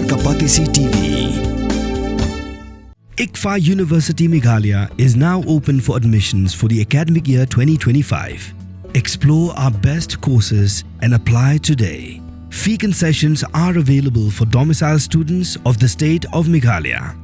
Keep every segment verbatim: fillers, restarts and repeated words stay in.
Ka Batesi T V. ICFAI University Meghalaya is now open for admissions for the academic year twenty twenty-five. Explore our best courses and apply today. Fee concessions are available for domicile students of the state of Meghalaya.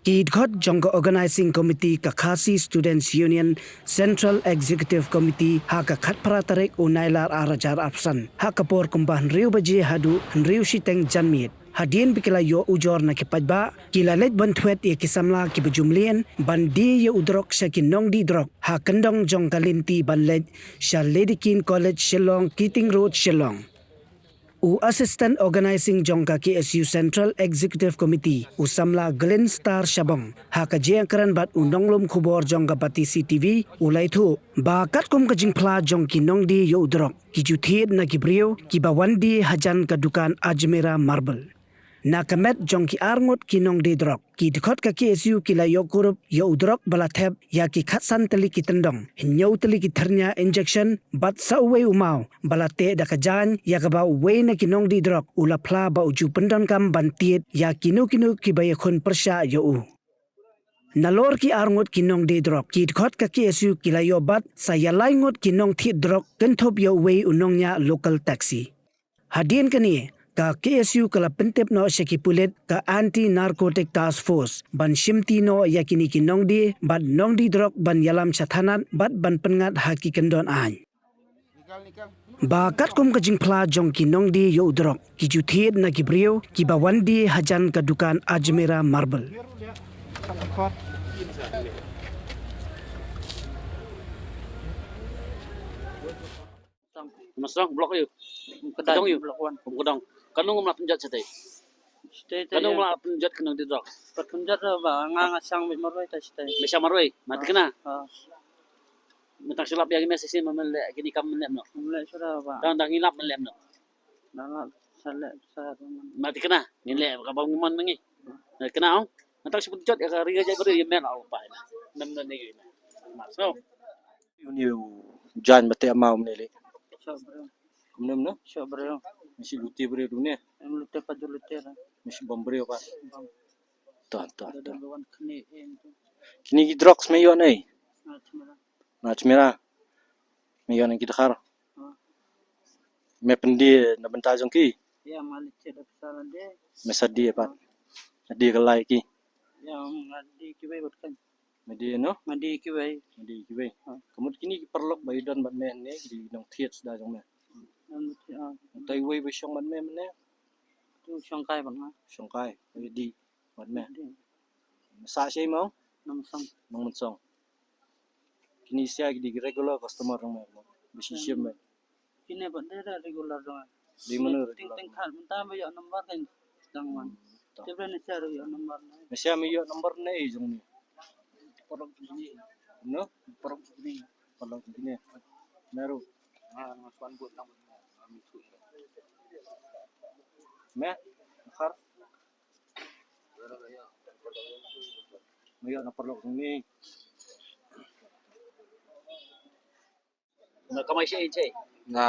Ki dkhot jong ka Organising Committee ka Khasi Students Union Central Executive Committee ha ka khatphra tarik u Nailar ar hajar arphew san ha ka por kumba hynriew baje haduh hynriew shiteng janmiet. Hadien ba ki la ïoh ujor na ki paidbah, ki la leit ban thwet ïa ki samla kiba ju mlien ban die ïa u drok sha ki nongdie drok ha kyndong jong ka lynti ban leit sha Lady Keane College Shillong, Keating Road, Shillong. U Assistant Organising jong ka K S U Central Executive Committee, u samla Glen Star Shabong, ha ka jingïakren bad u nonglum khubor jong ka Batesi T V, u la ïathuh ba katkum ka jingphla jong ki nongdie ïa u drok, ki ju thied na ki briew kiba wan die hajan ka dukan Ajmera Marble. Na ka met jong ki arngut ki nongdie drok, ki dkhot ka K S U ki la ïoh kurup ïa u drok ba la thep ïa ki khatsan tylli ki tyndong, hynñiew tylli ki thyrnia injection bad sa uwei u maw ba la teh da ka jaiñ, ïa kaba uwei na ki nongdie drok u la phla ba u ju pyndonkam ban tied ïa kino kino kiba ïakhun pyrshah ïa u. Nalor ki arngut ki nongdie drok, ki dkhot ka K S U ki la ïoh bat sa ïa lai ngut ki nongthied drok, kynthup ïa uwei u nongñiah local taxi. Hadien kane, ka K S U ka la pyntip noh sha ki pulit ka Anti Narcotic Task Force ban shimti noh ïa kine ki nongdie bad nongdie drok ban ïalam sha thanat bad ban pynngat ha ki kyndon aiñ. Ba katkum ka jingphla jong ki nongdie ïa u drok, ki ju thied na ki briew kiba wan die hajan ka dukan Ajmera Marble. Masrong, block aïu? Kedong aïu? Block one. Kum Kedong. Kano ngam lah pynjot shatei? Shatei te. Kano ngam lah pynjot kano di drok? Pat pynjot ba nga nga shang bit marwei te shatei. Ba shang marwei, mati kena. Ah. Mynta shu lap ïa ki message ma men leh kini kam men leh no. Men leh shuwa ba. Dang dang ngi lap men leh no. Dang lap sa leh sa. Mati kena, ngin leh ka ba ngumon ma ngi. Kena ong. Mynta shu pynjot ïa ka ri ka jait ba ri ïa men au pa. Nam nam ne ïa men. Masrong. Uni u jan ba te mau mene le. Shop briew. Kumne mene? Shop briew. Masi lute briew du ne? Em lute pa du lute la. Masi bom briew pa. Bom. Ton ton ton. Kini ki drugs me ïoh nei? Najmera. Najmera. Me ïoh nei ki dkhar. Me pyndie na bynta jong ki. Ïa ma lite da pisa la de. Me sa die pat. Sa die ka lai ki. Ïa ma die ki wei bad kan. Ma die no? Ma die kiwei. Ma die kiwei. Ha. Ka mut kini ki paralok ba i don bad me ne, ki nongthied sda jong me. Nongthied, ha. Te iwei ba shong bad me mene. Tu shong kai bad nga. Shong kai, ba i die bad me. Die. Sa shei mo? Nongmynsong. Nongmynsong. Kini sia ki di regular customer jong me. Ba shi shim me. Kine ba de da regular dong. Di mano regular? Ting ting khat mynta ba ïoh number kan dang wan. Hmm, to. Te ba ne share ïoh number na. Ne share me ïoh number ne jong ni. Paralok jong ni. No? Paralok jong ni. Paralok jong ni. Meru. Ah, mas wan but nang. Me, khar. Me ïoh na paralok jong ni. Na kamai sha in chai. Na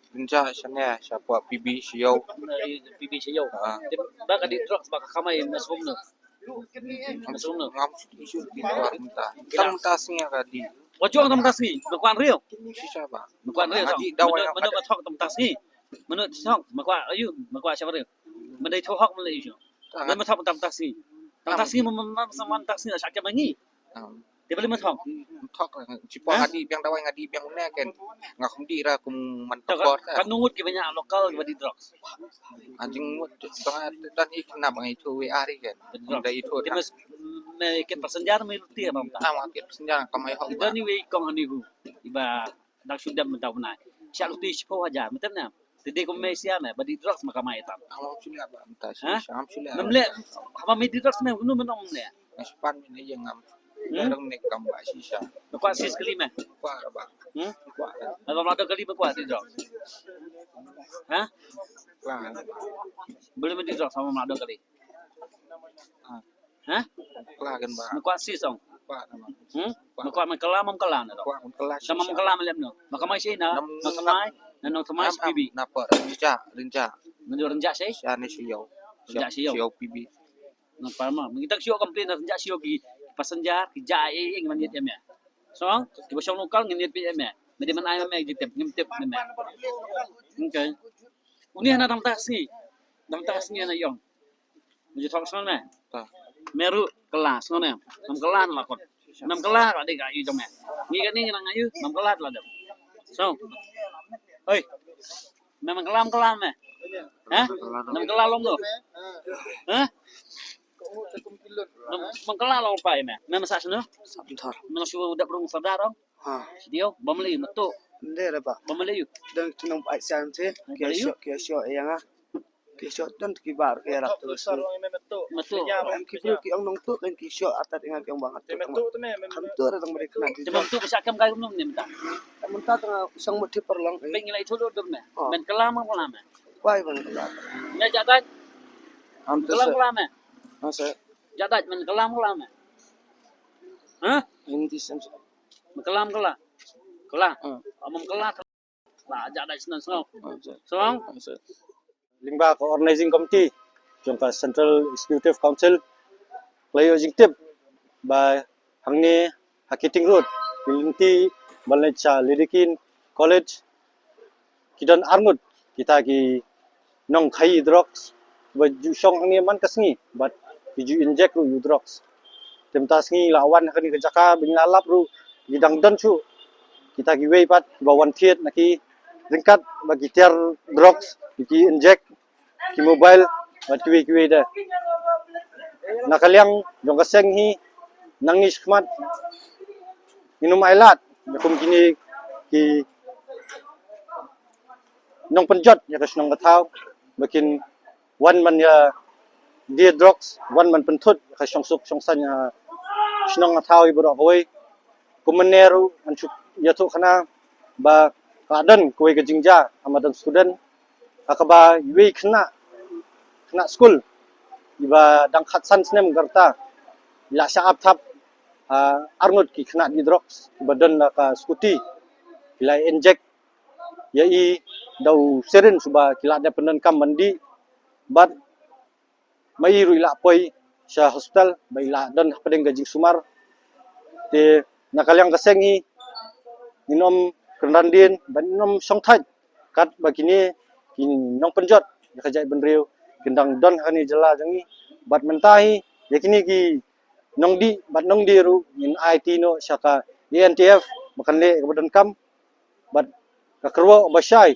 binja sha ne sha pua P B sha ïew. Na P B sha ïew. Ah. Te ba ka di drugs ba ka kamai mas hum na. Mas hum na. Ngam shu di shu di ba mynta. Tam ta sngi ka di. Wa juang tam ta sngi. Ba kwan riu. Shisha ba. Ba kwan riu. Ngadi dawai. Mano mano ba thok tam ta sngi. Mano thok ma kwa ayu ma kwa sha riu. Mano thok ma le ayu. Mano thok tam ta sngi. Tam ta sngi ma ma ma tam ta sngi sha ke ma ngi. Te bali ma thok. Thok, ci pok ngadi biang dawai ngadi biang ne ken. Nga khum di ra kum man tokor ka. Kan ngut ki banya local ki badi drugs. Anjing ngut tong dan i kena bang itu we ari ken. Badi drugs. Da itu. Te mas me ke passenger me luti abang ta. Ama ke passenger kamai hok. Dan i we kong ani hu. Iba dak sudam mentau na. Sha luti sepuluh hajar, betul na? Te de kum me sia me badi drugs ma kamai tam. Ngam shu leh ba mynta. Ha? Ngam shu leh. Ngam leh. Haba me di drugs me kunu menong me leh. Ngaspan me ne ïa ngam. Hmm? Darang ne kam ba shisha. Kwa sis kali me. Kwa ba. Hmm? Kwa. Haba mlado kali me kwa di drugs. Ha? Kwa. Boleh me di drugs sama mlado kali. Ha. Ha? Kala kan ba. Mukwa si song. Kwa nama. Hmm? Mukwa mukala mam kala na dong. Kwa mukala. Sama mukala malem no. Maka mai si na. Nam, nam, thamai. Na nong thamai si bibi. Napa rinja rinja. Mendu rinja si. Sian ni si yo. Rinja si yo. Si yo bibi. Nang palma. Mengita si yo complain rinja si yo ki passenger ki jai ing man yet em ya. Song ki basong lokal ngin yet pi em ya. Medi man ai mam ya jitep ngim tep em ya. Okay. Uni hana dang tas ni. Dang tas ni hana yong. Mujhe thok song na. Ta. Meru kala song na. Nam kala na lakon. Nam kala ka dei ka yu jong me. Ni ka ni nang ayu nam kala la dem. So. Oi. Me man kala man kala me. Ha? Nam kala long do. Ha? Nam man kala long pai me. Me masa sunu. Sabthar. Me shu dap rung sadar dong. Ha. Sidiau bamli metu. Nde re ba. Bamli yu. Dang tunang pai sian si. Bamli yu. Kiasio kiasio eyang ah. Ki shot don ki bar ki rap tu si. Matu. Em ki bru ki ong nong tu kan ki shot atat ingat ki ong bang atat. Kam tu ra tang beri kena di. Te matu bisa kam kai nong ni mata. Mata tang sang mut ti perlong. Peng ngi lai tu dur me. Men kelam kelam me. Wai bang kelam. Me jadat. Am tu kelam kelam me. Masa. Jadat men kelam kelam me. Hah? Hindi sem. Kelam kelam. Kelam. Amam kelam. Ba ja dai snan song. Song. Lyngba ka organizing committee jong ka Central Executive Council, la ïoh jingtip ba hangne ha Keating Road, ki lynti ban leit sha Lady Keane College, ki don arngut kita ki nongkhaii drugs ba ju shong hangne man ka sngi bad ki ju inject ruh ïa u drugs. Te mynta sngi la wan ha kane ka jaka ba ngi la lap ruh ki dang don shuh kita kiwei pat ba wan thied na ki ryngkat ba ki tiar drugs, ki inject, ki mobile bad kiwei kiwei de. Na ka liang jong ka seng hi nangne shakhmat ngin ym ailad kum kine ki nongpynjot ïa ka shnong ka thaw ba kin wan ban ïa die drugs, wan ban pynthut ïa ka shongsuk shongsaiñ ha shnong ha thaw ïa baroh kawei. Kum mynne ruh ngan shu ïathuh khana ba ka don kawei ka jingjia ha madan student ha kaba iwei i khynnah, khynnah skul iba dang khatsan snem ka rta i la shah ap thap ha arngut ki khynnah die drugs kiba don la ka scooty, ki la inject ïa i da u syringe suba ki la dep pyndonkam ban dih bad ma i ruh i la poi sha hospital ba i la don hapdeng ka jingsumar. Te na ka liang ka seng hi ngin ym kynran dien bad ngin ym shongthait katba kine ki nongpynjot ïa ka jaitbynriew kin dang don ha kane ka jylla jong ngi. Bad mynta hi ïa kine ki nongdih bad nongdie ruh ngin aiti noh sha ka A N T F ba kan leh kaba donkam. Bad ka kyrwoh ba shai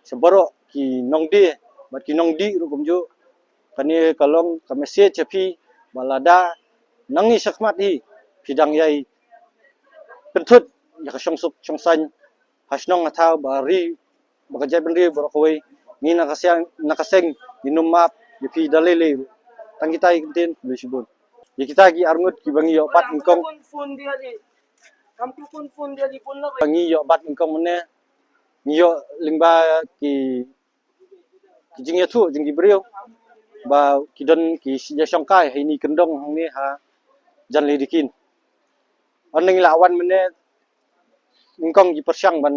sha baroh ki nongdie bad ki nongdih ruh kumjuh. Kane ka long ka message sha phi ba lada nangne shakhmat hi phi dang ïai pynthut ïa ka shongsuk shongsaiñ ha shnong ha thaw ba ri ba ka jaitbynriew baroh kawei, ngi na ka seng, na ka seng ngin ym map ïa phi da lei lei ruh. Tang kita ki ktien, khublei shibun. Ïa kita ki arngut kiba ngi ïoh bat nyngkong. Ngi ïoh bat nyngkong mynne ngi ïoh lyngba ki, ki jingïathuh jong ki briew ba ki don ki ïashongkai ha ine i kyndong hangne ha jan Lady Keane. Ynda ngi la wan mynne nyngkong ki pyrshang ban,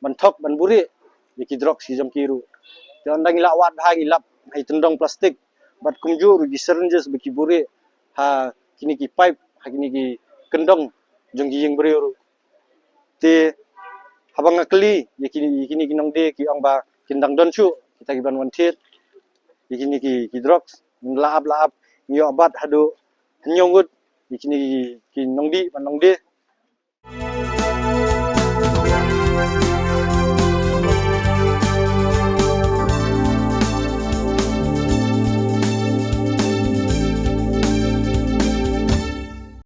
ban thok ban buhrieh ïa ki drugs ki jong ki ruh. Te ynda ngi la wad bha ngi lap ha i tyndong plastik bad kumjuh ruh ki syringes ba ki buhrieh ha kine ki pipe ha kine ki kyndong jong ki ïing briew ruh. Te haba nga kylli ïa kine, ïa kine ki nongdie ki ong ba kin dang don shuh kita kiban wan thied ïa kine ki, ki drugs. Ngi la ap la ap ngi ïoh bat haduh hynñiew ngut ïa kine ki, ki nongdih bad nongdie.